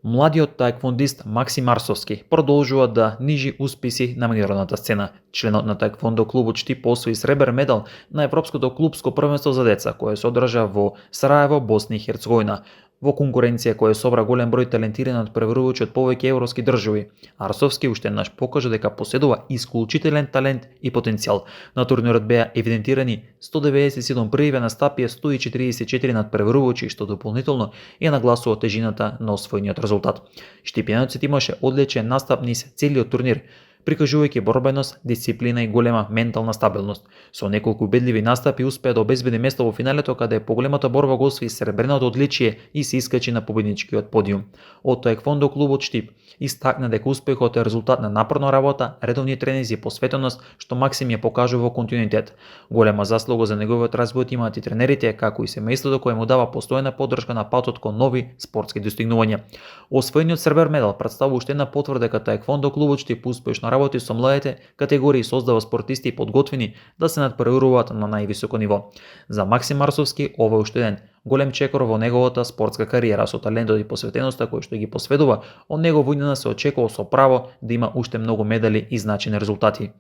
Младиот таеквондист Максим Арсовски продолжува да нижи успеси на меѓународната сцена. Членот на таеквондо клубот Штип освои сребр медал на Европското клупско првенство за деца, кое се одржа во Сараево, Босна и Херцеговина. Во конкуренција која собра голем број талентирани надпреварувачи од повеќе европски држави, Арсовски уште еднаш покажа дека поседува исклучителен талент и потенцијал. На турнирот беа евидентирани 197 првиви настапи, 144 надпреварувачи, што дополнително ја нагласува тежината на освоениот резултат. Штипјанецот имаше одличен настап низ целиот турнир, прикажувајќи борбеност, дисциплина и голема ментална стабилност. Со неколку убедливи настапи успеа да обезбеди место во финалето, каде поголемата борба го освои сребреното одличие и се искачи на победничкиот подиум. Од таеквондо клубот Штип истакна дека успехот е резултат на напорна работа, редовни тренинзи и посветеност, што Максим ја покажува во континуитет. Голема заслуга за неговиот развој имаат и тренерите, како и семејството кое му дава постојана поддршка на патот кон нови спортски достигнувања. Освоениот сребр медал представува уште една потврда дека таеквондо клубот Штип успешно работи со младите категории и создава спортисти подготвени да се надпреваруваат на највисоко ниво. За Максим Арсовски ова е уште еден голем чекор во неговата спортска кариера, со талентот и посветеноста кој што ги посведува, од него во иднина се очекува со право да има уште многу медали и значени резултати.